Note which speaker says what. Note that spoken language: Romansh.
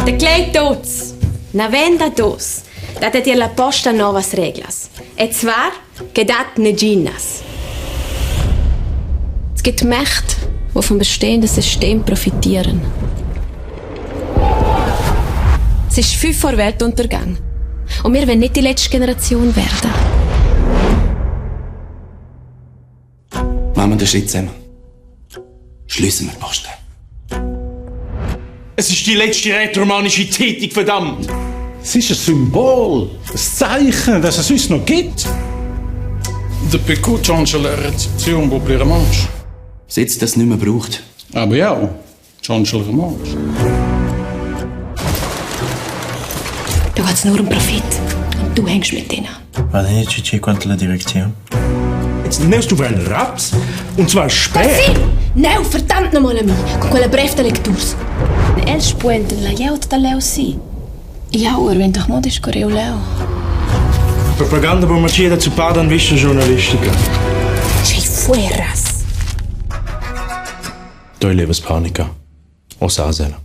Speaker 1: Declei tuts! Naven da dus dat et la posta novas reglas. E zwar che dat neginas. Es gibt Mächte, die vom bestehenden System profitieren. Es ist fünf vor Weltuntergang. Und wir wollen nicht die letzte Generation werden.
Speaker 2: Machen wir den Schritt zusammen. Schliessen wir die Posten.
Speaker 3: Es ist die letzte rätoromanische Zeitung, verdammt!
Speaker 4: Es ist ein Symbol, ein Zeichen, dass es uns noch gibt.
Speaker 5: Dapi cu tschontscha la recepziun buc pli romontsch?
Speaker 2: Sitz das nicht mehr braucht.
Speaker 5: Aber jau tschontschel romontsch.
Speaker 1: Da geht's nur um Profit. Und du hängst mit denen.
Speaker 6: Vale, tge quant la direcziun?
Speaker 3: Jetzt nimmst du einen Raps und zwar spät.
Speaker 1: Sì! Neu, verdammt nochmal a mi, con quella brev da lecturs. Els spuenten la glieud da leu si. Jau er vegn doch mo discurriu leu.
Speaker 6: Propaganda bombardiera zuppada en vista giornalistica.
Speaker 1: Tgei fueras!
Speaker 6: Doi levas panica. Ossa ella.